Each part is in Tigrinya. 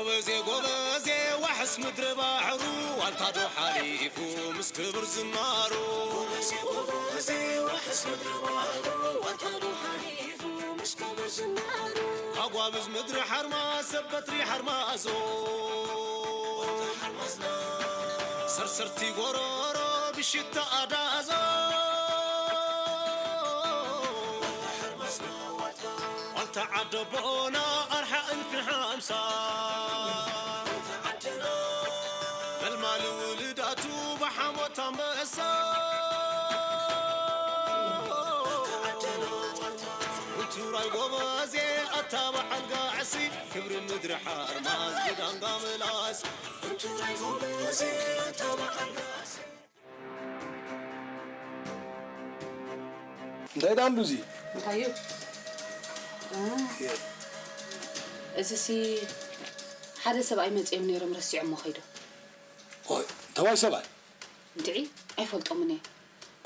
ጎበዜ ጎበዜ ዋሕስ ምድሪ ባሕሩ ዋልታ ዶ ሓሊፉ ምስ ክብር ዝናሩ። ጎበዜ ጎበዜ ዋሕስ ምድሪ ባሕሩ ዋልታ ዶ ሓሊፉ ምስ ክብር ዝናሩ። ኣጓብዝ ምድሪ ሓርማዝ ሰብ በትሪ ሓርማዞ። ሰርሰርቲ ጎሮሮ ብሽታ ኣዳዞ። ዋልታ ዓደቦና ኣርሓ እልፊ ሓምሳ። መልማሊ ውልዳቱ ብሓሞት ኣንበሳ። ቱራይ ጎበዜ ኣታ በዓል ጋዕሲ ክብሪ ምድሪ ሓርማዝ ብዳንጋ ምላስ። ቱራይ ጎበዜ ኣታ በዓል ጋዕሲ። እንታይ ደኣ ኣሉ እዚ? እንታይ እዩ? እ፣ እዚሲ ሓደ ሰብኣይ መጺኦም ነይሮም ረሲዖሞ ከይዶም። ኦይ፣ እንተዋይ ሰብኣይ? እንድዒ፣ ኣይፈልጦምን እየ።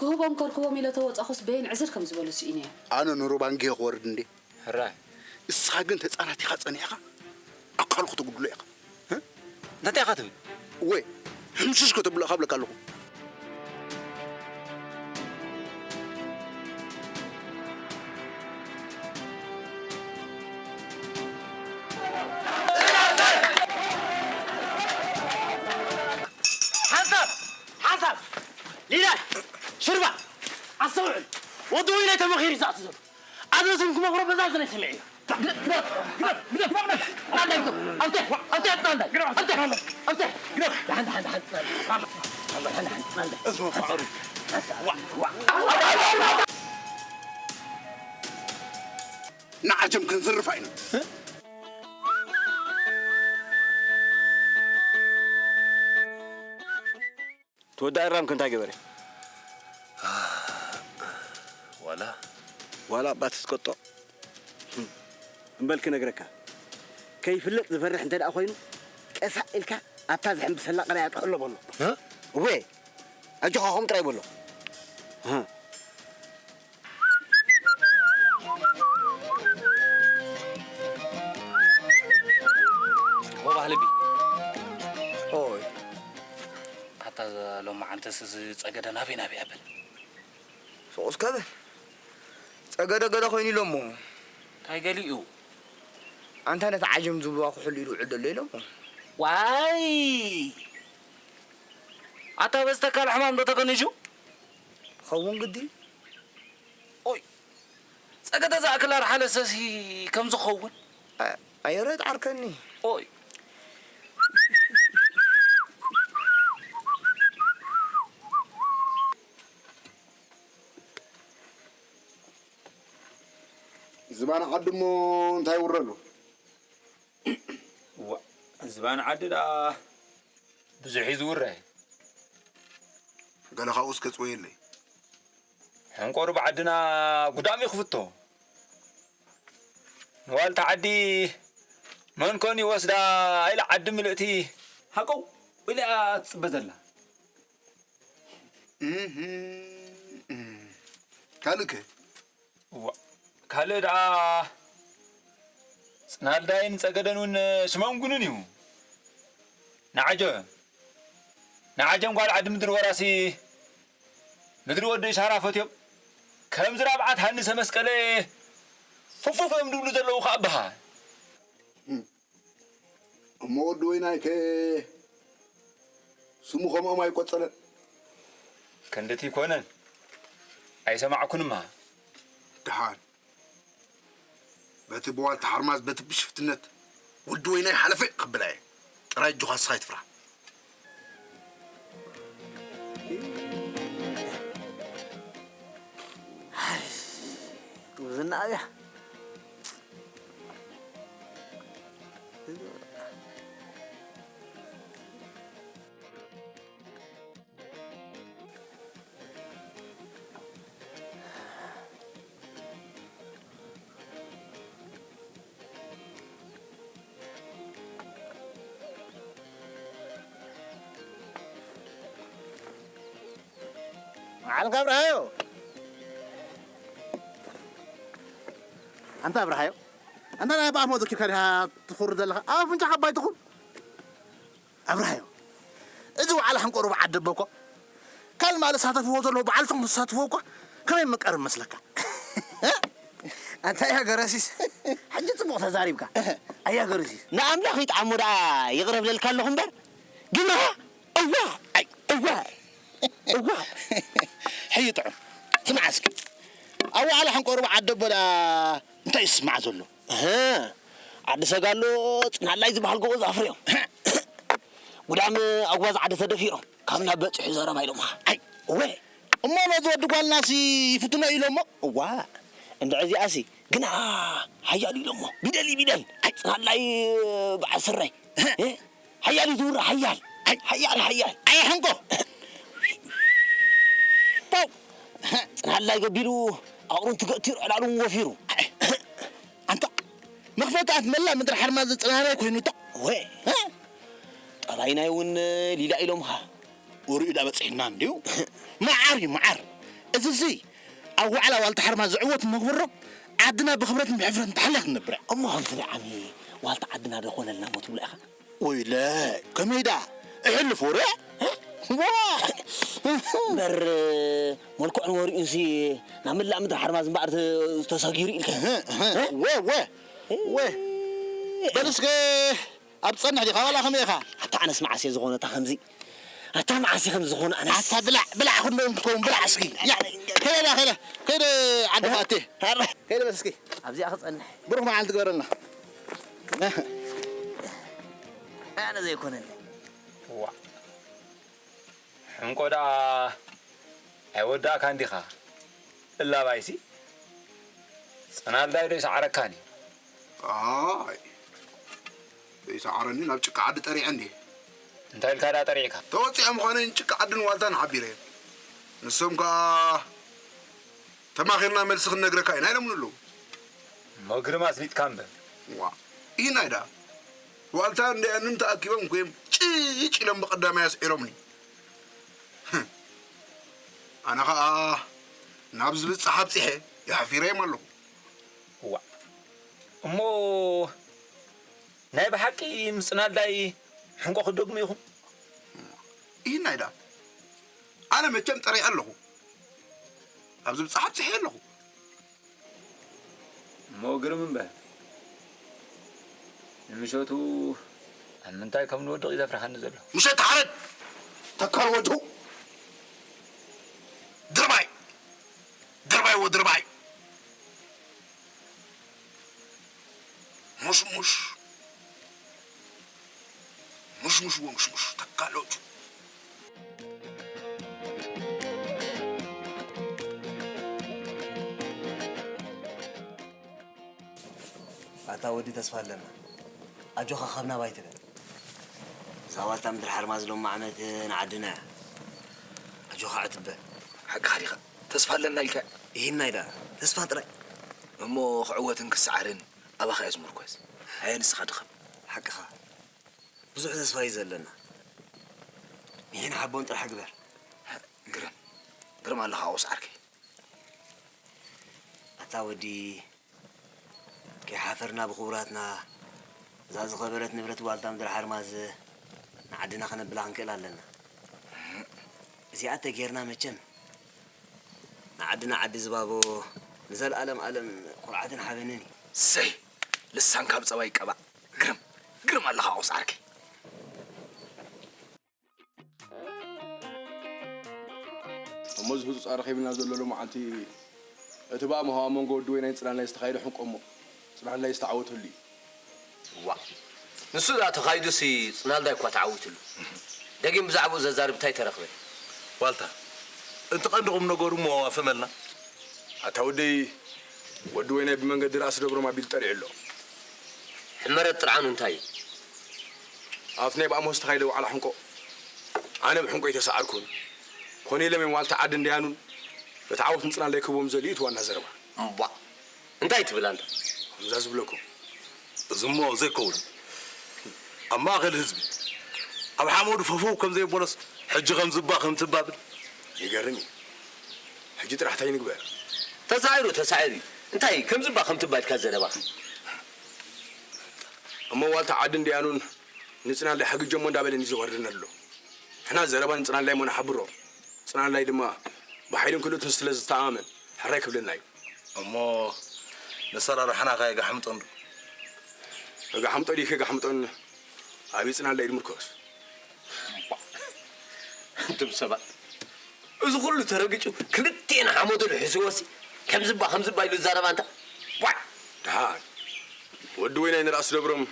ክህቦም ከርክቦም ኢለ ተወጻኹስ በየን ዕዝር ከም ዝበሉ ስኢነ እየ። ኣነ ንሩባንጊ እየ ክወርድ እንዴ? ሕራይ። እስኻ ግን ተጻናቲኻ ጸኒሕኻ ኣካሉ ክተጉድሎ ኢኻ። እ? እንታይ ኢኻ ትብል? ወይ፣ ሕምሽሽ ከተብሎ ኢኻ እብለካ ኣለኹ። ሓንሳብ! ሓንሳብ! ሊላይ! ሽርባ! ኣስተውዕል! ወዲ ወይናይ ተመኺሩ እዩ ዝኣቱ ዘሎ። ኣዘዝም ክመኽሮ በዛ ዝነ ስምዒ እዩ። ግደፍ፣ ግደፍ፣ ግደፍ፣ ግደፍ፣ ግደፍ። ናንዳ ይግደፍ። ኣብተ፣ ኣብተ፣ ናንዳ። ግደፍ፣ ኣብተ፣ ግደፍ። ኣብተ፣ ግደፍ። ሓንቲ፣ ሓንቲ፣ ሓንቲ፣ ናንዳ። ሓንቲ፣ ሓንቲ፣ ናንዳ። እስመ ፍቕሩ። ዋ፣ ዋ። ንዓጀም ክንዝርፋ ኢና። ትወዳእ እራም ከ እንታይ ገበረ? ዋላ ዋላ ኣባት ትቀጦ። እምበል ክነግረካ፣ ከይፍለጥ ዝፈርሕ እንተ ደኣ ኮይኑ፣ ቀሳእ ኢልካ ኣብታ ዝሕምብሰላ ቀላይ ኣጥሕሎ በሎ። እ? እወ፣ ኣጆኻ ከምኡ ጥራይ በሎ። እ። ኦ ባህልቢ። ኦይ። ኣታ ሎማዓንተስ እዚ ጸገደ ናበይ ናበይ ኣበል? ሱቕ እስከ በል። ጸገደ ገለ ኮይኑ ኢሎሞ። እንታይ ገሊኡ? ኣንታ ነቲ ዓጀም ዝብልዋ ክሕሉ ኢሉ ውዕል ዘሎ ኢሎሞ። ዋይ! ኣታ በዚ ተካል ሕማም ዶ ተገኒሹ? ኸውን ግዲ። ኦይ! ጸገደ ዝኣክል ኣርሓለሰሲ ከም ዝኸውን። ኣ-፣ ኣየረ ትዓርከኒ። ኦይ! ዝባን ዓዲ እሞ እንታይ ይውረሉ? እዋ፣ ዝባን ዓዲ ደኣ ብዙሕ እዩ ዝውረ። ገለ ካብኡ እስከ ጽወየለይ። ሕንቆሩ ብዓድና ጉዳም ይኽፍቶ። ንዋልታ ዓዲ መን ኮን ይወስዳ ኢላ ዓዲ ምልእቲ ሃቀው ኢላ እያ ትጽበ ዘላ። እህ፣ እህ። ካልእ ከ? እዋ፣ ካልእ ደኣ ጽናልዳይን ጸገደን እውን ሽሞም ግኑን እዩ። ንዓጀ-፣ ንዓጀም ጓል ዓዲ ምድሪ ወራሲ ምድሪ ወዲ እሻራ ፈትዮም ከምዚ ራብዓት ሃንሰ መስቀለ ፉፉፍ እዮም ድብሉ ዘለዉ ከኣ ብሃ። እሞ ወዲ ወይናይከ ስሙ ከምኦም ኣይቆጸለን። ክንድቲ ይኮነን። ኣይሰማዕኩንማ። ደሓን። በቲ ብዋልታ ሓርማዝ በቲ ብሽፍትነት ወዲ ወይናይ ሓለፈ ክብላ እየ። ጥራይ እጆኻ እስኻ ኣይትፍራ። ጉብዝና ኣብያ። መዓልካ ኣብርሃዮ። ኣንታ ኣብርሃዮ። ኣንታ ናይ ኣቦኣ ሞት ኪድ ካዲኻ ትኹር ዘለኻ። ኣብ ኣፍንጫኻ ኣባይ ትኹን። ኣብርሃዮ፣ እዚ ዋዕላ ሕንቆ ሩባ ዓደቦ እኮ ካልእ ማለ ሳተፍዎ ዘለዎ ባዕልቶም ተሳትፍዎ እኳ ከመይ ምቀርብ መስለካ? ኣንታ እያ ገረሲስ፣ ሕጂ ጽቡቕ ተዛሪብካ። ኣያ ገረሲስ። ንኣምላኽ ይጥዓሞ ደኣ ይቕረ ብለልካ ኣለኹ እምበር፣ ግብርኻ እዋ፣ ኣይ፣ እዋ፣ እዋ። ሕይ ጥዑም። ስማዕ እስኪ። ኣብ ዋዕላ ሕንቆ ሩባ ዓደቦ ደኣ እንታይ ይስማዕ ዘሎ? እህ፣ ዓዲ ሰጋሎ ጽናላይ ዝበሃል ጎበዝ ኣፍርዮም። ጉዳም ኣጓዝ ዓዲ ተደፊሮም። ካብ ናብ በጺሑ ዘረባ ኢሎምኻ። ኣይ፣ እወ። እሞ ነዚ ወዲ ጓልናሲ ይፍትኖ ኢሎሞ? እዋ፣ እንድዒ እዚኣሲ ግና ሓያል ኢሎሞ። ቢደል እዩ፣ ቢደል። ኣይ፣ ጽናላይ በዓል ስረይ። እ? ሓያል እዩ ዝውራ፣ ሓያል። ኣይ፣ ሓያል፣ ሓያል። ኣይ፣ ሓንቆ። ፖው። ጽናላይ ገቢሉ፣ ኣቑሩን ትገእቲሩ፣ ዕላሉን ወፊሩ። ኣንታ፣ መኽፈቲ ኣፍ መላእ ምድሪ ሓርማዝ ጽናላይ ኮይኑታ። ወ። እ? ጠባይናይ እውን ሊላ ኢሎምኻ። ወሪኡ ዳ በጺሕና እንድዩ። መዓር እዩ፣ መዓር። እዚሲ ኣብ ዋዕላ ዋልታ ሓርማዝ ዝዕወት መኽብሮ ዓድና ብኽብረትን ብሕፍረትን ተሓልያ ክንነብር እያ። እሞ ከምዚ ደዓሚ ዋልታ ዓድና ዶ ኮነልና እሞ ትብሎ ኢኻ? ወይለ፣ ከመይ ደኣ? እሕልፍ ወረ? ዋ! እምበር፣ መልክዑን ወሪኡንሲ ናብ መላእ ምድሪ ሓርማዝ እምበኣር ተ-፣ ተሰጊሩ ኢልካ። እህ፣ እህ፣ ወ፣ ወ፣ ወ። በል እስከ ኣብ ትጸንሕ ዲኻ ዋላ ከመይ ኢኻ? ኣታ ኣነስ መዓስ እየ ዝኾነ እታ ከምዚ? ኣታ መዓስ እየ ከምዚ ዝኾነ ኣነስ? ኣታ ብላዕ፣ ብላዕ ክንዶ እንትኸውን ብላዕ እስኪ። ያ፣ ከይደ፣ ከይደ፣ ከይደ ዓዲ ፋቴ። ከይደ በል እስኪ። ኣብዚኣ ክጸንሕ። ብሩኽ መዓልቲ ግበረልና። ኣነ ዘይኮነለይ። ዋ። ሕንቆ ደኣ ኣይወዳእካን ዲኻ? እላባይሲ ጽናልዳይ ዶ ይሰዓረካን እዩ? ኣይ፣ ዘይሰዓረኒ ናብ ጭቃ ዓዲ ጠሪዐ እንዴ። እንታይ ኢልካ ደኣ ጠሪዕካ? ተወጺዐ ምዃነይ ጭቃ ዓድን ዋልታን ሓቢረ። ንሶም ከኣ ተማኺርና መልሲ ክንነግረካ ኢና ኢሎምኒ ኣለዉ። እሞ ግርም ኣስሊጥካ እምበር። ዋ፣ ኢሂናይ ደኣ። ዋልታ እንድያኑን ተኣኪቦም እኮ እዮም ጭጭ ኢሎም ብቐዳማይ ኣስዒሮምኒ። ህም። ኣነ ኸኣ ናብ ዝብጻሕ ኣብጺሐ የሕፊረዮም ኣለኹ። እዋእ። እሞ ናይ ብሓቂ ምስ ጽናልዳይ ሕንቆ ክትደግሙ ኢኹም? ኢሂናይ ደኣ። ኣነ መቸም ጠሪዐ ኣለኹ። ኣብ ዝብጻሕ ኣብጺሐ ኣለኹ። እሞ ግርም እምበር፣ ንምሸቱ ኣብ ምንታይ ከም ንወድቕ እዩ ዘፍርሓኒ ዘሎ። ምሸት ሓረድ ተካል ወድሁ ድርባይ፣ ድርባይ ወድርባይ። ሙሽሙሽ፣ ሙሽሙሽ ወሙሽሙሽ ተካል ወድሁ። ኣታ ወዲ ተስፋ ኣለና፣ ኣጆኻ ካብ ናባይ ትበል። እዛ ዋልታ ምድሪ ሓርማዝ ሎሚ ዓመት ንዓድና እያ። ኣጆኻ ዕትበል። ሓቅኻ ዲኻ? ተስፋ ኣለና ኢልካ? ይሂናይ ደኣ፣ ተስፋ ጥራይ። እሞ ክዕወትን ክሰዓርን ኣባኻ እየ ዝምርኮስ። ኣየ ንስኻ ድኸም። ሓቅኻ። ብዙሕ ተስፋ እዩ ዘለና። ሚሒን ሓቦን ጥራሕ ግበር። ግርም፣ ግርም ኣለኻ ኦስ ዓርከይ። ኣታ ወዲ፣ ከይሓፈርና ብኽቡራትና፣ እዛ ዝኸበረት ንብረት ዋልታ ምድሪ ሓርማዝ ንዓድና ከነብላ ክንክእል ኣለና። እዚኣ ተጌርና መቸም ንዓድና ዓዲ ዝባቦ ንዘለኣለም ኣለም ኩርዓትን ሓበንን እዩ። ሰይ! ልሳንካ ብጸባ ይቀባእ። ግርም፣ ግርም ኣለኻ ኦስ ዓርከይ። እሞ እዚ ህጹጽ ኣረኺብና ዘሎ ሎመዓልቲ፣ እቲ ብኣምሃዋ መንጎ ወዲ ወይናይን ጽናልናይ ዝተኻየደ ሕንቆ እሞ፣ ጽናልናይ ዝተዓወተሉ እዩ። ዋእ፣ ንሱ ደኣ ተኻይዱሲ ጽናልዳይ እኳ ተዓዊትሉ። ደጊም ብዛዕባኡ ዘዛርብ እንታይ ተረኽበ? ዋልታ፣ እቲ ቀንዲ ቁም ነገሩ እሞ ኣፈመልና። ኣታ ወደይ፣ ወዲ ወይናይ ብመንገዲ ራእሲ ደብሮም ኣቢሉ ጠሪዑ ኣሎ። ሕመረት ጥርዓኑ እንታይ እዩ? ኣብቲ ናይ ብኣምሆ ዝተኻየደ ዋዕላ ሕንቆ፣ ኣነ ብሕንቆ ኣይተሰዓርኩን። ኮነ ኢሎም እዮም ዋልታ ዓዲ እንደያኑን በቲ ዓወት ንጽናለይ ክህቦም ዘልዩ እቲ ዋና ዘረባ። እምቧእ! እንታይ ትብል ኣንታ? ከምዛ ዝብለኩም። እዚ እሞ ዘይከውን። ኣብ ማእከል ህዝቢ፣ ኣብ ሓመዱ ፈፈው ከም ዘየበሎስ፣ ሕጂ ከም ዝባ ከም ትባብል። ይገርም እዩ። ሕጂ ጥራሕ እንታይ ንግበር? ተሳዒሩ፣ ተሳዒሩ እዩ። እንታይ ከም ዝባ ከም ትባ ኢልካ ዘረባኻ? እሞ ዋልታ ዓዲ እንዲያኑን ንጽናላይ ሓግጀሞ እንዳበለኒ ዘዋርደና ኣሎ። ንሕና ዘረባ ንጽናላይ እሞ ንሓብሮ። ጽናላይ ድማ ብሓይልን ክእለቱን ስለ ዝተኣማመን ሕራይ ክብለና እዩ። እሞ ነሰራርሓና ከ የጋሕምጦ እንዶ? ከጋሕምጦ ድዩ ከጋሕምጦን ኣብ ጽናላይ ድምርኮስ? እንቱም ሰባት፣ እዚ ኩሉ ተረጊጹ ክልቴና ሓሞቱ ልሕስዎሲ ከምዝባ ከምዝባ ኢሉ ዝዛረባ እንታ? ዋይ! ደሓን ወዲ ወይናይ ንራእሲ ደብሮም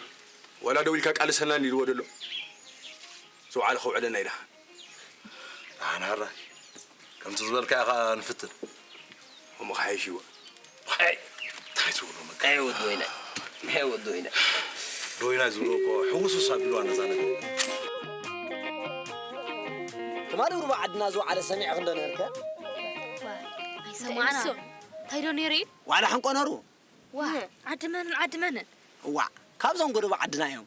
ዋላ ደው ኢልካ ቃልሰና እንዲልዎ ደሎ ዝውዓለ ከውዕለና ኢልኻ። ደሓን ሕራይ ከምቲ ዝበልካዮ ከዓ ንፍትን። እሞ ክሓይሽ ይወ እንታይ ትብሎ መካ ኣይ ወዲ ወይናይ ኣይ ወዲ ወይናይ ዶይና ዝብሎ እኮ ሕውስውስ ኣቢልዋ ነዛ ነገር። ትማሊ ሩባ ዓድና ዝወዓለ ሰሚዕኺ እንዶ ነርከ? ኣይሰማዕና እንታይ ዶ ነይሩ እዩ ዋዕላ ሕንቆ ነሩ። ዋ ዓዲ መንን ዓዲ መንን እዋዕ ካብዞም ጎደቦ ዓድና እዮም።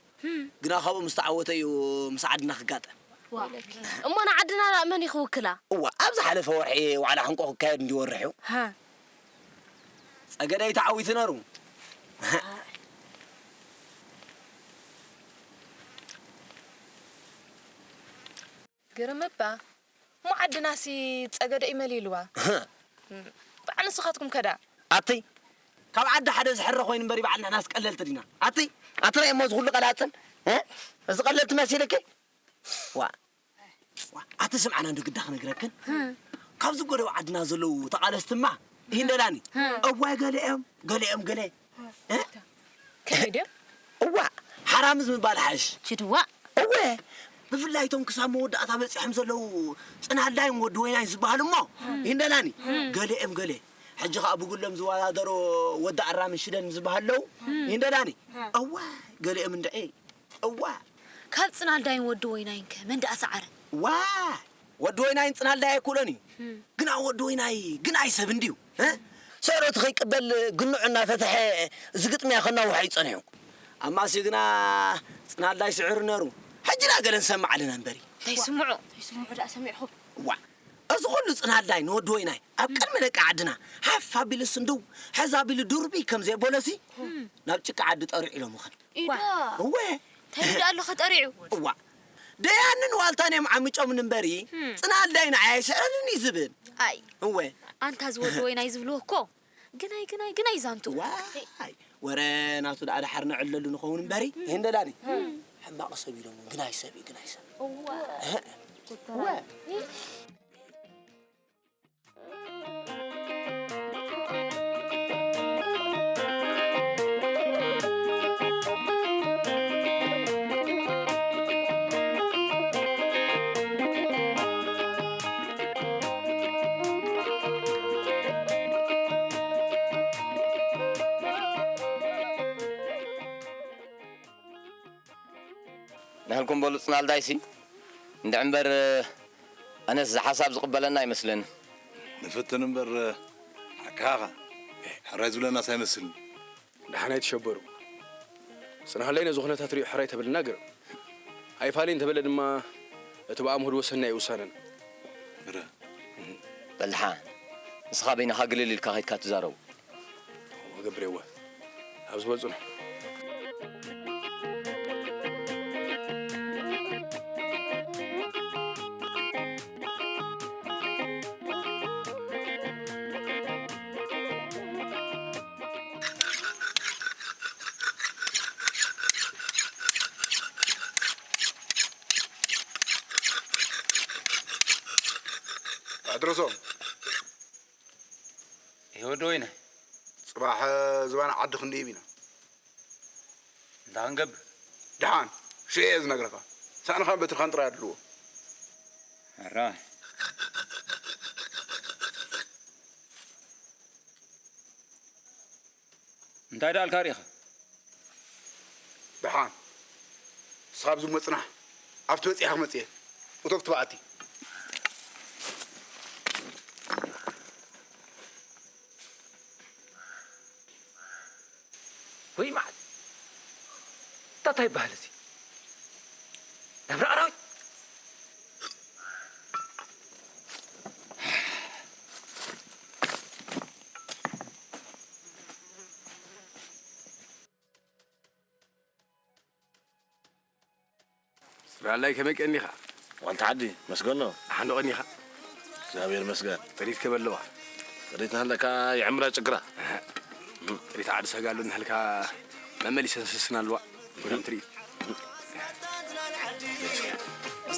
ግና ካብኡ ምስ ተዓወተ እዩ ምስ ዓድና ክጋጠም። እሞ ንዓድና ደኣ መን እዩ ክውክላ? እዋ ኣብ ዝሓለፈ ወርሒ ዋዕላ ሕንቆ ክካየድ እንዲወርሕ እዩ። ሃ ጸገደይ ተዓዊቱ ነሩ። ግርም እባ እሞ ዓድናሲ ጸገደ እዩ መሊልዋ። በዓል ንስኻትኩም ከዳ ኣቲ ካብ ዓዲ ሓደ ዝሕረ ኮይኑ እምበሪ በዓል ንሕናስ ቀለልቲ ዲና። ኣቲ ኣቲ ራይ እሞ ዝኹሉ ቀላጽል እ? እዚ ቀለልቲ መሲልኪ? ዋ ዋ፣ ኣቲ ስምዓና እንዶ ግዳ ክነግረክን ካብዚ ጎደብ ዓድና ዘለዉ ተቓለስትማ ይህንደላኒ እዋይ ገሊኦም ገሊኦም ገለ እ? ከመይ ድዮም እዋ ሓራምዝ ምባል ሓሽ ችድዋ እወ ብፍላይ እቶም ክሳብ መወዳእታ በፂሖም ዘለዉ ፅናልዳይን ወዲ ወይናይ ዝበሃሉ እሞ ይህንደላኒ ገሊኦም ገለ ሕጂ ከዓ ብጉሎም ዝወዳደሮ ወዲ ኣራምን ሽደን ዝበሃለዉ ይህንደላኒ እዋ ገሊኦም እንድዒ እዋ ካብ ፅናልዳይን ወዲ ወይናይን ከ መን ደኣ ሰዓረ ዋ ወዲ ወይናይን ፅናልዳይ ኣይክእሎን እዩ ግና ወዲ ወይናይ ግናይ ሰብ እንድዩ እ? ሰዕረቱ ከይቅበል ግንዑ እናፈትሐ እዚ ግጥምያ ከናውሖ እዩ ፀኒሑ ኣማሲ ግና ፅናልዳይ ስዕሩ ነሩ ሕጂ ዳ ገለ ንሰምዕ ኣለና እምበሪ እንታይ ስምዑ ስምዑ ደኣ ሰሚዕኹም ዋ እዚ ኩሉ ፅናልዳይ ንወዲ ወይናይ ኣብ ቅድሚ ደቂ ዓድና ሓፍ ኣቢሉ ስንድው ሕዝ ኣቢሉ ዱርቢ ከም ዘየበሎሲ ናብ ጭቃ ዓዲ ጠሪዑ ኢሎም ኸን ኢዳ እወ እንታይ ኢሉ ኣሎ ኸጠሪዑ እዋ ደያንን ዋልታን እዮም ዓሚጮምን እምበሪ ፅናልዳይ ንዓይ ኣይስዕረንን እዩ ዝብል ኣይ እወ ኣንታ ዝወዲ ወይናይ ዝብልዎ እኮ ግናይ ግናይ ግናይ ዛንቱ ዋይ ወረ ናቱ ደኣ ደሓር ነዕለሉ ንኸውን እምበሪ ይህንደላኒ ሕማቕ ሰብ ኢሎም ግናይ ሰብ እዩ ግናይ ሰብ እወ ንህልኩም በሉ ፅናልዳይሲ እንድዒ እምበር ኣነስ እዚ ሓሳብ ዝቕበለና ኣይመስለንን። ንፍትን እምበር ሓቅኻ ኢኻ። ሕራይ ዝብለናስ ኣይመስልን። ደሓን ኣይትሸበሩ። ፅናህለይ ነዚ ኩነታት ሪኡ ሕራይ ተብልና ግርም። ኣይፋሊ እንተበለ ድማ እቲ ብኣምሁድ ወሰና እዩ ውሳነና። በል ደሓን ንስኻ በይንኻ ግልል ኢልካ ከይድካ ትዛረቡ። እገብር የዋህ ኣብ ዝበልፅኖ ኣድረሶም ይወደወይነ ፅባሕ ዝባን ዓዲ ክንድይብ ኢና እንታይ ክንገብር ደሓን ሽዑ እየ ዝነግረኻ ሳእንኻን በትርኻን ጥራይ ኣድልዎ ሕራይ እንታይ ደኣልካ ርኢኻ ደሓን ንስኻ ኣብዚ እሞ ፅናሕ ኣብቲ በፂሐ ክመፅእ እየ እቶፍ ትበኣቲ ወይ መዓት እንታይ ይበሃል እዚ ነብሪ ኣራዊት ብራላይ ከመይ ቀኒኻ? ዋልታ ዓዲ መስገኖ። ሓንዶ ቀኒኻ? እግዚኣብሔር መስገን። ጥሪት ከመለዋ? ጥሪት ናለካ ይዕምራ ጭግራ። ጥሪት ዓዲ ሰጋሉ እናሃልካ መመሊሰን ስስና ኣለዋ። ወይም ትርኢት።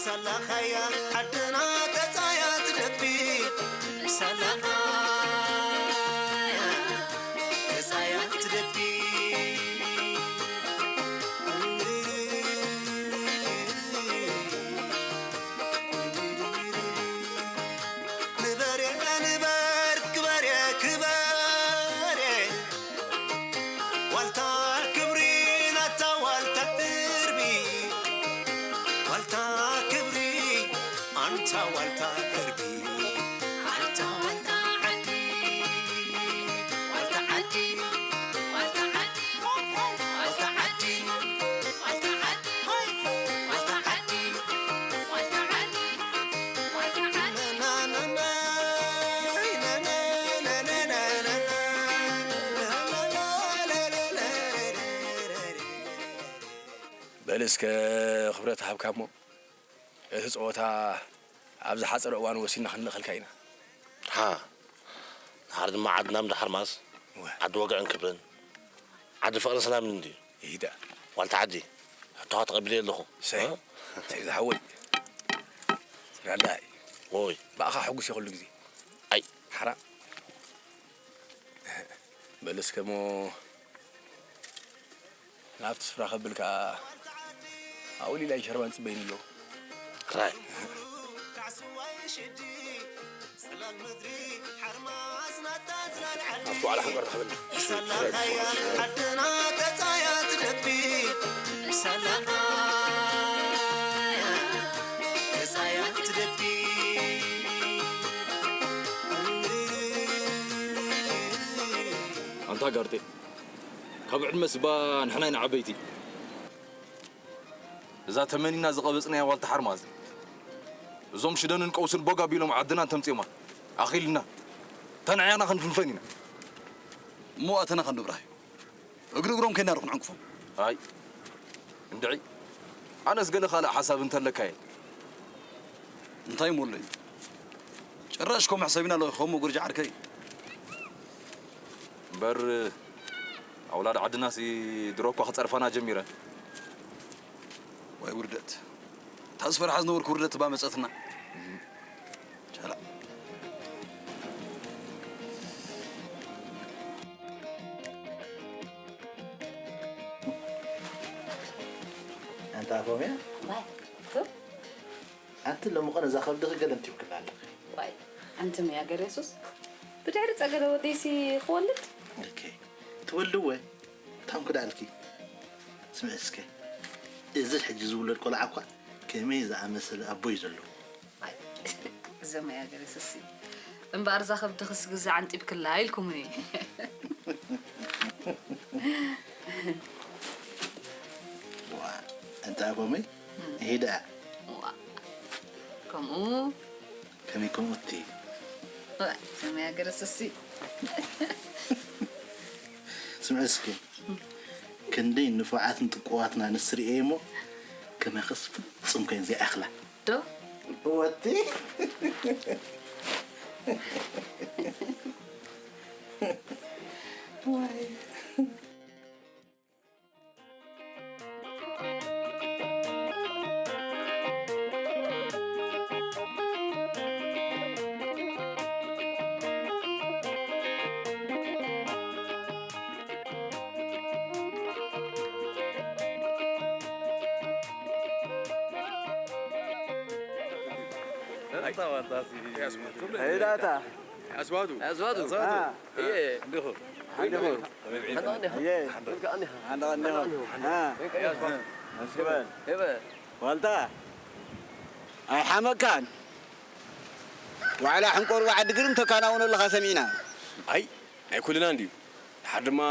ሳላኻያ ዓድና ተጻያ ትደቢ። ሳላኻ ተጻያ ትደቢ። ንበሬ ንበር ክበሬ ክበሬ ዋልታ ክብሪ ናታ ዋልታ እርቢ ዋልታ ክብሪ ኣንታ ዋልታ እርቢ ኣንታ ዋልታ ዓዲ ዋልታ ዓዲ ዋልታ ዓዲ ዋልታ ዓዲ ዋልታ ዓዲ ዋልታ ዓዲ ዋልታ ዓዲ በል እስከ ክብረት ሃብካ እሞ እቲ ጸወታ ኣብ ዝሓጸረ እዋን ወሲድና ክንልእኸልካ ኢና። ሃ፣ ድሓር ድማ ዓድና ምድሓር ማስ እወ። ዓዲ ወግዕን ክብርን ዓዲ ፍቕርን ሰላምን እንድዩ። ይዳ። ዋልታ ዓዲ፣ ሕቶኻ ተቐቢለዮ ኣለኹ። ሰይ፣ እ? ሰይ ዝሓወይ። ስራላይ። ኦይ። ብኣኻ ሕጉስ እየ ኩሉ ግዜ። ኣይ። ሓራ። በል እስከ እሞ ናብቲ ስፍራ ከብል ከኣ ኣብኡ ሊላን ሸርባን ጽበይኒ ኣለዉ። ጥራይ። ኣብቲ ዋዕላ ሕንቀር ተኸበልና። ዓድና ተጻያ ትደቢ። ሰላም ተጻያ ትደቢ። ኣንታ ጋርጤ፣ ካብ ዕድመስ እባ ንሕና ኢና ዓበይቲ። እዛ ተመኒና ዝቐበጽናያ ዋልታ ሓርማዝ፣ እዞም ሽደንን ቀውስን ቦግ ኣቢሎም ዓድና እንተምጽዮማ፣ ኣኺልና። እታ ንዓና ክንፍንፈን ኢና። እሞ ኣተና ከንድብራህ። እግሪ እግሮም ከይና ዶ ክንዕንቅፎም? ኣይ፣ እንድዒ። ኣነስ ገለ ካልእ ሓሳብ እንተለካ እየ። እንታይ እሞ ኣሎ እዩ? ጭራሽ እኮ መሕሰቢና ኣለኺ፣ ከምኡ ጉርጃ ዓርከይ። እምበር፣ ኣውላድ ዓድናሲ ድሮ እኳ ክጸርፋና ጀሚረን። ዋይ ውርደት። እታ ዝፈርሓ ዝነበርኩ ውርደት እባ መጸትና። ቻላ። ኣንታ ኣፎምያ? ዋይ፣ ቱ? ኣንቲ ሎሚ ኸ ነዛ ከብድኺ ገለ እንቲብክላ ኣለኺ። ዋይ፣ ኣንቲ መያገር የሱስ፣ ብድሕሪ ጸገለ ወደይሲ ክወልድ? ኦኬ፣ ትወልድ ወይ? ታም ክዳልኪ። ስምዒ እስከ፣ እዚ ሕጂ ዝውለድ ቆልዓ እኳ ከመይ ዝኣመሰለ ኣቦ እዩ ዘለዎ። ኣይ፣ እዞም መያገር የሱስ፣ እምበኣር እዛ ከብድኽስ ግዛዕ ኣንጢብክላ ኢልኩምኒ። ዋ፣ ኣንታ ኣቦመይ፣ ይሄ ደኣ። ዋ፣ ከምኡ። ከመይ ከምኡ እቲ? ዋ፣ ከመይ ኣገረሰሲ። ስምዒ እስኪ፣ ክንደይ ንፉዓትን ጥቁዋትን ኣንስቲ ርእየ እሞ፣ ከማኽስ ፍጹም ከይን ዘይኣኽላ። ዶ? እወቲ። ዋይ። ሄዳታ። ኣስዋቱ። ኣስዋቱ። ኣስዋቱ። አ። እየ። እንዲኹ። እንዲኹ። ከመይ ቀኒኻ? እየ። ከመይ ቀኒኻ? ኣንዳ ቀኒኻ? አ። ከመይ ቀኒኻ? እስኪ በል። እየ በል። ዋልታ። ኣይሓመካን። ዋዕላ ሕንቆርዋ ዓዲ ግርም ተካናውኖ ኣለኻ ሰሚዕና። ኣይ፣ ናይ ኩልና እንድዩ። ድሓር ድማ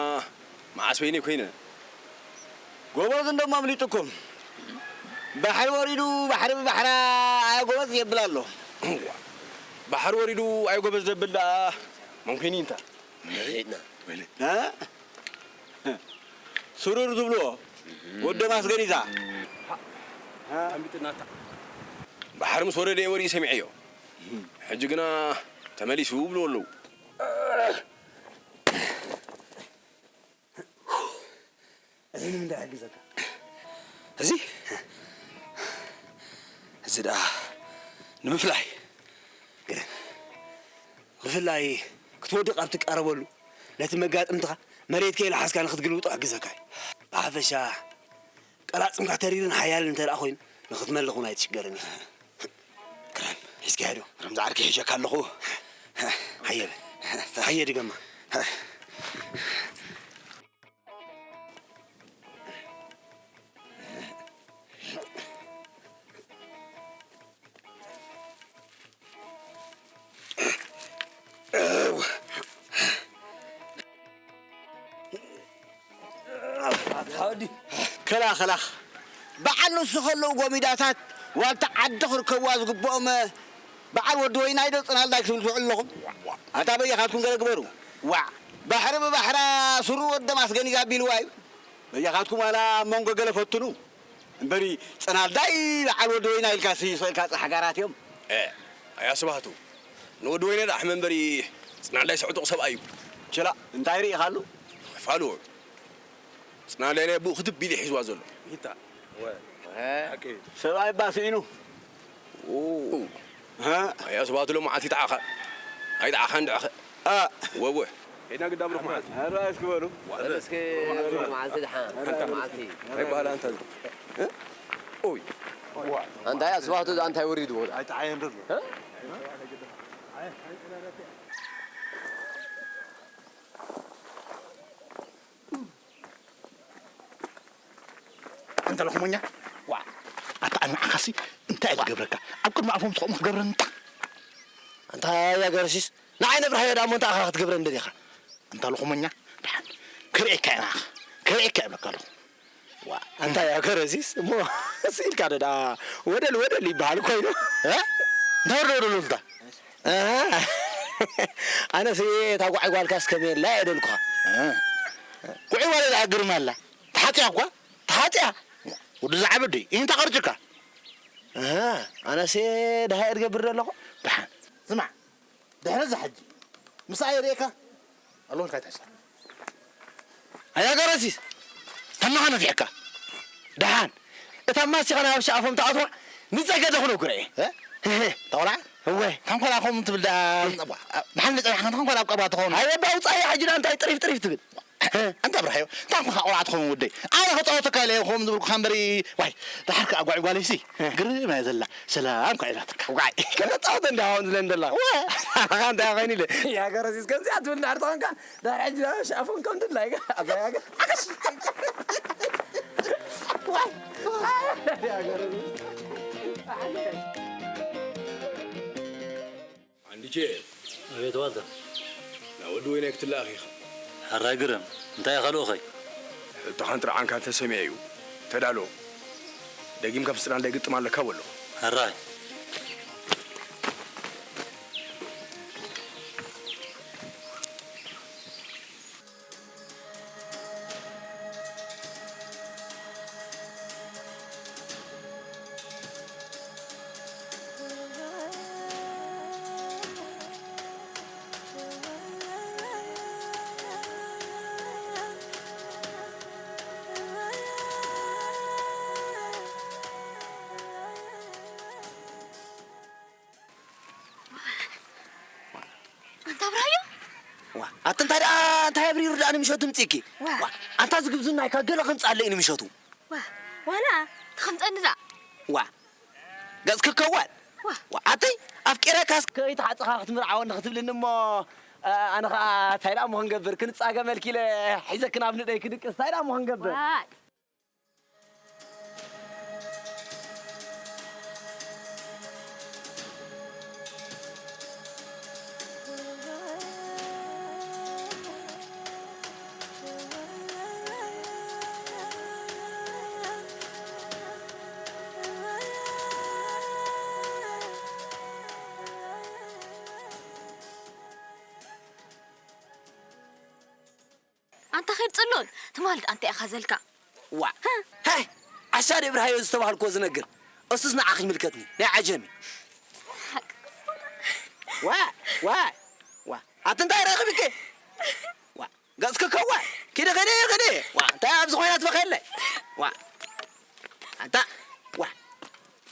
መዓስ በይነይ ኮይነ። ጎበዝ እንደሞ ኣምሊጡኩም። ባሕሪ ወሪዱ፣ ባሕሪ ብባሕራ ኣያ ጎበዝ የብል ኣሎ። እዋ፣ ባሕሪ ወሪዱ ኣያ ጎበዝ ዘብል ደኣ መን ኮይኑ እንታ? መሬትና። እ? ስሩር ዝብልዎ ወደ ማስገሪዛ። ተንቢጥናታ። ባሕሪ ምስ ወረደ እየ ወሪኡ ሰሚዐዮ። ሕጂ ግና ተመሊሱ ይብሉ ኣለዉ። እዚ ንምንታይ ይሕግዘካ? እዚ? እዚ ደኣ ንምፍላይ። ግርም። ብፍላይ ክትወድቕ ኣብ ትቃረበሉ፣ ነቲ መጋጥምትኻ መሬት ከይለሓስካ ንኽትግልብጦ ይሕግዘካ እዩ። ብሓፈሻ ቀላጽምካ ተሪርን ሓያልን እንተ ደኣ ኮይኑ፣ ንኽትመልኽ እውን ኣይትሽገርን ኢኻ። ግርም። ሒዝካዮ ዶ? ግርም ዝዓርከይ ሒዘካ ኣለኹ። ሓየ በል። ሓየ ድገማ። ሓወዲ። ከላ፣ ከላ። በዓል ንሱ ከለዉ ጎሚዳታት ዋልታ ዓዲ ክርከብዋ ዝግብኦም በዓል ወዲ ወይናይ ዶ ጽናልዳይ ክትብሉ ትውዕሉ ኣለኹም? ኣታ በየኻትኩም ገለ ግበሩ። ዋዕ! ባሕሪ ብባሕራ ሱሩ ወደ ማስገኒጋ ኣቢልዋ እዩ። በየኻትኩም ዋላ ኣብ መንጎ ገለ ፈትኑ። እምበሪ ጽናልዳይ በዓል ወዲ ወይናይ ኢልካ ሲ-፣ ስቕ ኢልካ ጽሓ ጋራት እዮም። እ፣ ኣያ ስብሃቱ፣ ንወዲ ወይናይ ደኣ ሕመ እምበሪ ጽናልዳይ ስዕጡቕ ሰብኣይ እዩ። ችላ፣ እንታይ ርኢኻሉ? ፋሉ። ጽናልዳይ ናይ ኣቦኡ ክትብ ኢሉ ሒዝዋ ዘሎ። ይታ። ወ-፣ እ? ሓቂ። ሰብኣይ እባ ስኢኑ። ኡ። እ? ኣያ ስብሃቱ ሎማዓንቲ ይጥዓኻ። ኣይጥዓኻን ድዕኸ። እ። ወወ። ሄድና ግዳም ርኹም መዓልቲ። ኣረ እስኪ በሉ። በሉ እስኪ መዓልቲ ደሓን። ሓንቲ መዓልቲ። እንታይ በሃላ ኣንታ እዚ? እ? ኦይ። ኣንታ ኣያ ስብሃቱ እዛ እንታይ ወሪድዎ? ኣይጠዓየን ዶ ኣሎ? እ? ኣንታ ለኽሞኛ፣ ዋ፣ ኣታ ንዓኻሲ እንታይ እየ ዝገብረካ? ኣብ ቅድሚ ኣፎም ትኸሙ ክትገብረኒ እንታ። ኣንታ ያገረሲስ፣ ንዓይ ነብርሃዮ ደኣ እሞ እንታይ ኢኻ ክትገብረኒ ደሊኻ? ኣንታ ለኽሞኛ፣ ደሓን ክርእየካ እየ ንዓኻ፣ ክርእየካ እየ እብለካ ኣለኹ። ዋ፣ ኣንታ ያገረሲስ፣ እሞ ስኢልካ ዶ ደኣ ወደል ወደል ይበሃል ኮይኑ? እ? እንታይ ወደል ወደል ወልታ? እ፣ ኣነስ እታ ጓዕ ጓልካስ ከመይ ኣላ እየ ደልኩኻ። እ፣ ጉዕ ጓል እያ ግርም ኣላ። ተሓጽያ እኳ፣ ተሓጽያ። ወዲ ዝዓበ ዶ እዩ? እንታይ ቀርጭካ? እ፣ ኣነስ ደሃ እየ ዝገብር ዘለኹ። ደሓን። ስማዕ፣ ድሕሪ እዛ ሕጂ ምሳኣ የርእየካ። ኣለዎ ኢልካ ኣይትሕሰብ። ኣያ ገረሲስ፣ ተማኻ ነፊሕካ። ደሓን፣ እታ ማስቲኻ ናይ ሓበሻ ኣፎም ትኣትዋ ንጸገደ ክነግሮ እየ። እ? ህህ። እታ ቆልዓ? እወ። ታንኮላ ከምኡ ትብል ደኣ። ደሓን ንጸናሕካ፣ ታንኮላ ኣብ ቀባ ትኸውን። ኣይ፣ ወዲ ኣውጻእያ ሕጂ ደኣ እንታይ ጥሪፍ ጥሪፍ ትብል? ኣንታ ብርሃዮ፣ ታንኮኻ ቆልዓ ትኸውን ወደይ። ኣነ ክጻወተካ ኢለ እየ ከምኡ ዝብልኩኻ እምበሪ፣ ዋይ፣ ደሓር ከኣ ጓዕ ጓለይሲ፣ እ። ግርም እያ ዘላ። ሰላም ከ ኢላትካ። ዋይ፣ ከመጻወተ እንዲ ሃውን ዝለ እንደላ። ዋ፣ ኣኻ እንታይ ኮይኑ ኢለ? ያ ገረሲስ ከምዚኣ ትብል እንድሕር ተኾንካ፣ ድሕሪ ሕጂ ናብ ሻፎን ከም ድላይካ። ኣበይ ሃገር? ኣገሽ! ዋይ! ያ ገረሲስ። ኣንዲቼ። ኣቤት ዋልታ። ናብ ወዲ ወይናይ ክትለኣኽ ኢኻ። ሕራይ ግርም። እንታይ ኢኻ ልኡኸይ? ሕቶኻን ጥርዓንካን ተሰሚዐ እዩ። ተዳሎ። ደጊምካ ምስ ጽናልዳይ ግጥም ኣለካ በሎ። ሕራይ። ኣንታ ብራዮ? ዋ፣ ኣቲ እንታይ ደኣ፣ እንታይ ኣብሪሩ ደኣ ንምሸቱ ምጺእኪ? ዋ። ዋ፣ ኣንታ ዝግብዝናይካ ገለ ከምጽኣለይ ንምሸቱ። ዋ፣ ዋላ ተኸምጸኒ እዛ። ዋ፣ ገጽኪ ከዋል። ዋ። ዋ፣ ኣቲ ኣፍቂረካስ ከይተሓጽኻ ክትምርዓወኒ ክትብልኒ እሞ፣ ኣ-፣ ኣነ ኸኣ እንታይ ደኣ እሞ ክንገብር? ክንጻገመልኪ ኢለ ሒዘኪ ናብ ንደይ ክድቅስ እንታይ ደኣ እሞ ክንገብር? ዋይ። ኣንታ ኸይድ ጽሉል፣ ትማል ኣንታ ኢኻ ዘልካ። ዋ። ሃ? ሃይ! ዓሻ ዶ ብርሃዮ ዝተባህልኮ ዝነግር? እሱስ ንዓኺ ይምልከትኒ፣ ናይ ዓጀሚ። ዋ፣ ዋ፣ ዋ። ኣቲ እንታይ ረኺብኪ? ዋ፣ ገጽኪ ከዋ። ኪዲ፣ ኪዲ፣ ኪዲ። ዋ፣ እንታይ ኣብዚ ኮይና ትበኽየለይ? ዋ። ኣንታ፣ ዋ።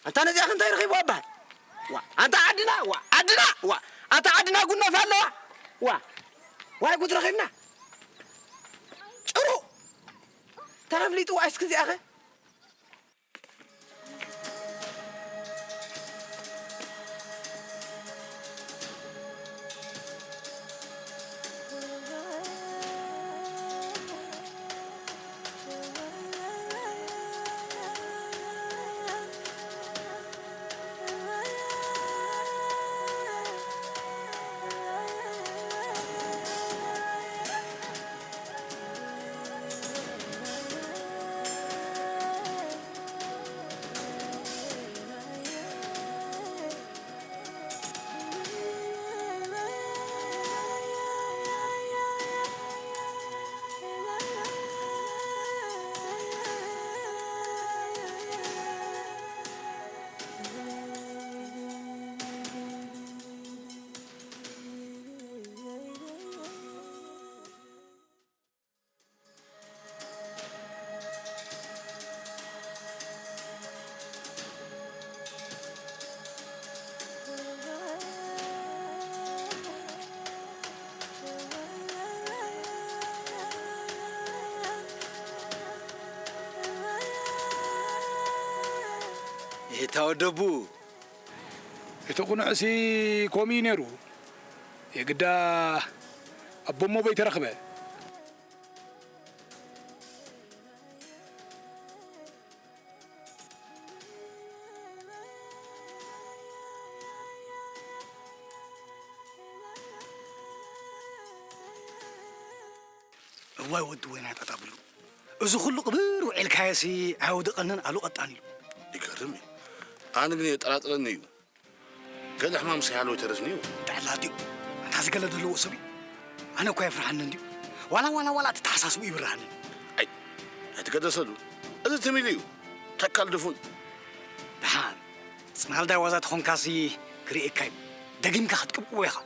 ኣንታ ነዚኣኺ እንታይ ረኺብዋ እባ? ዋ፣ ኣንታ ዓድና፣ ዋ፣ ዓድና፣ ዋ። ኣንታ ዓድና ጉኖፍ ኣለዋ። ዋ። ዋይ ጉድ ረኺብና። ጭሩ። ተረፍሊጥዋ እስኪ እዚኣኸ። እታ ወደቡ እቲ ቁኑዕሲ ከምኡ እዩ ነይሩ። የግዳ ኣቦ እሞ በይተረኽበ። እዋይ ወዲ ወይናይ ጣጣ ብሉ፣ እዚ ኩሉ ቅብር ውዒልካዮሲ ኣየውድቐንን ኣሉ ቀጣን ኢሉ። ይገርም እዩ። ኣነ ግን የጠራጥረኒ እዩ። ገለ ሕማም ስያሎ ተረፍኒ እዩ። እንታይ ኣላትዩ? ኣንታ እዚ ገለ ዘለዎ ሰብ እዩ። ኣነ እኳ የፍርሃኒ እንድዩ። ዋላ፣ ዋላ፣ ዋላ እቲ ተሓሳስቡ ይብርሃኒ። ኣይ፣ ኣይትገደሰሉ። እዚ ትም ኢሉ እዩ። ተካል ድፉን። ደሓን፣ ጽናልዳይ ዋዛ ተኾንካሲ ክርእየካ እዩ። ደጊምካ ክትቅብቅቦ ኢኻ።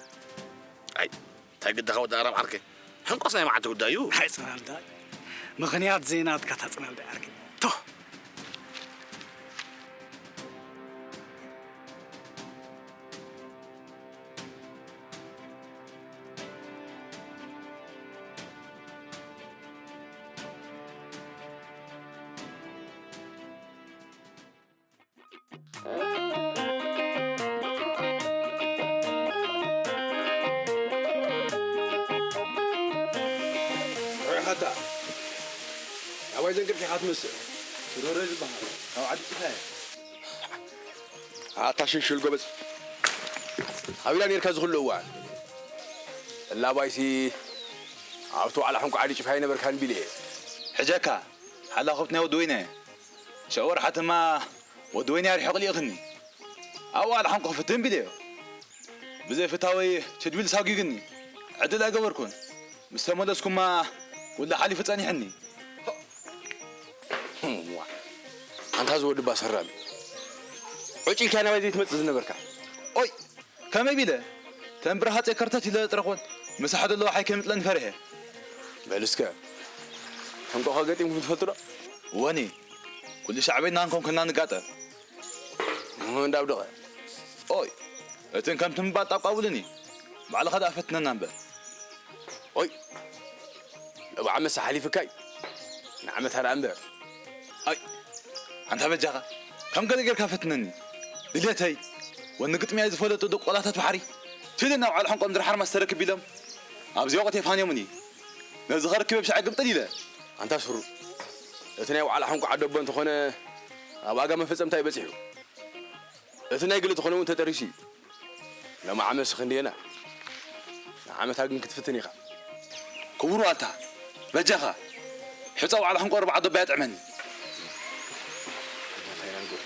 ኣይ፣ እንታይ ግዳኻ ወዲ ኣራብ ዓርከይ? ሕንቆስ ናይ መዓልቲ ጉዳይ እዩ። ኣይ፣ ጽናልዳይ። ምኽንያት ዘይናትካ እታ ጽናልዳይ ዓርከይ። ቶ! ርኢኻታ? ኣባይ ዘንቅልኪ ኢኻ ትመስል። ሽሮሮ ዝበሃል። ካብ ዓዲ ጭፋ እየ። ኣታ ሽልሽል ጎበዝ። ኣበይ ኢላ ነርካ እዚ ኩሉ እዋን? እላ ኣባይሲ ኣብቲ ዋዕላ ሕንቆ ዓዲ ጭፋ ኣይነበርካን ቢለ እየ። ሕጀካ፣ ሓላኹብት ናይ ወዲ ወይነ። ሸወር ሓተማ ወዲ ወይኒ ኣርሒቑ ልኢኽኒ። ኣብኡ ኣልሓንኩ ክፍትን ቢለዮ። ብዘይ ፍታወይ ችድቢል ሳጒግኒ። ዕድል ኣይገበርኩን። ምስ ተመለስኩማ ኩሉ ሓሊፉ ጸኒሕኒ። ዋ፣ ኣንታ ዝወዲ ባሰራሚ። ዑጭ ኢልካ ናባይ ዘይትመጽእ ዝነበርካ? ኦይ! ከመይ ቢለ? ተንብረ ሃፀይ ከርተት ኢለ ጥረኾን ምሳሕ ደለዋ ሓይ ከይምጥለኒ ፈሪሐ። በል እስከ፣ ሕንቆኸ ገጢምኩም ትፈልጡ ዶ? ወኒ፣ ኩሉ ሻዕቤና እንኮን ከና ንጋጠም። እህ፣ እንዳብደቐ። ኦይ፣ እትን ከምቲ ምባል ጣብቃ ውልኒ። ባዕልኻ ደኣ ፈትነና እምበር። ኦይ፣ እብ ዓመት ሓሊፍካይ፣ ንዓመት ኣርኣ እምበር። ኣይ፣ ኣንታ በጃኻ፣ ከም ገለ ጌርካ ፈትነኒ። ድሌተይ፣ ወኒ ግጥሚ ኣይ ዝፈለጡ ደቂ ቆላታት ባሕሪ። ትብል ናብ ዓል ሕንቆም ድርሓር ማስተረክብ ኢሎም፣ ኣብዚ ወቕት የፋንዮምኒ። ነዚ ኸርክብ ኣብ ሻዕ ግምጥል ኢለ። ኣንታ ስሩ፣ እቲ ናይ ዋዕላ ሕንቆ ዓደቦ እንተኾነ፣ ኣብ ኣጋ መፈጸምታ እዩ በጺሑ። እቲ ናይ ግሊ ተኾነ እውን ተጠሪሱ እዩ። ሎሚ ዓመት ስኽ እንድየና። ንዓመታ ግን ክትፍትን ኢኻ። ክቡር ዋልታ፣ በጃኻ፣ ሕጻ ዋዕላ ሕንቆ ኣርባዓ ዶባ የጥዕመኒ። እንታይ ኢና ንገብር?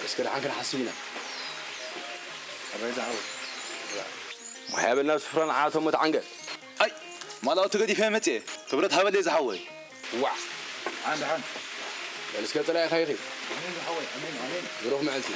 እስከ ደሓን ክንሓስብ ኢና። ኣባይ ዝዓወት። ሞያ በልና ስፍራ ንዓቶም እታ ዓንገል። ኣይ፣ ማላው ተገዲፈ መጽየ። ክብረት ሃበለይ ዝሓወይ። ዋዕ። ሓን ደሓን። በል እስከ ጥራይ ኢኻ ኢኺ። ኣሜን ዝሓወይ፣ ኣሜን፣ ኣሜን። ብሩኽ መዓልቲ።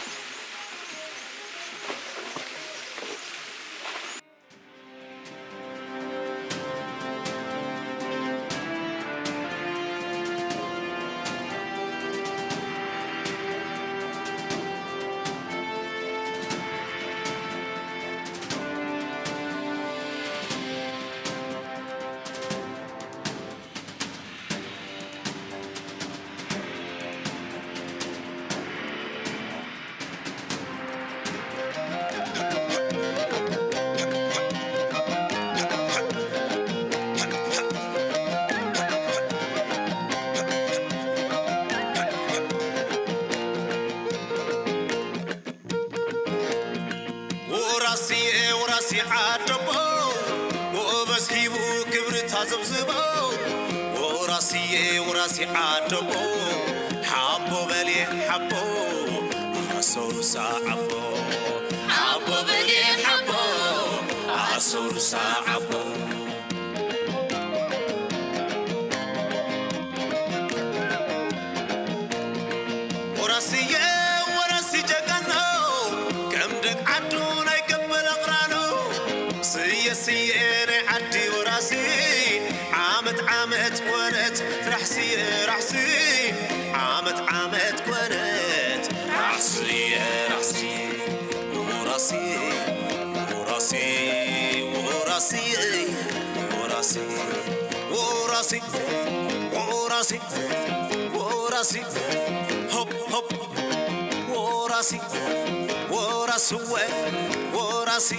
ወራስየ ወራሲ ዓደቦ፣ ጎበዝ ሂቡ ክብሪ ታዘብዝቦ። ወራስየ ወራሲ ዓደቦ፣ ሓቦ በልየ ሓቦ፣ ኣሰሩሳ ዓቦ። ሓቦ በልየ ሓቦ፣ ኣሰሩሳ ዓቦ። ወራስየ ወራሲ ጀጋኖ፣ ከም ደግ ዓዱ ናይ ከበለ ኣቕራኑ። ስየ ስየ ናይ ዓዲ ወራሲ፣ ዓመት ዓመት ኮነት ራሕስየ ራሕሲ፣ ዓመት ዓመት ኮነት ራሕስየ ራሕሲ። ወራሲ ወራሲ ወራሲ ወራሲ ወራሲ ወራሲ ወራሲ ሆፕ ሆፕ ወራሲ ወራስወ ወራሲ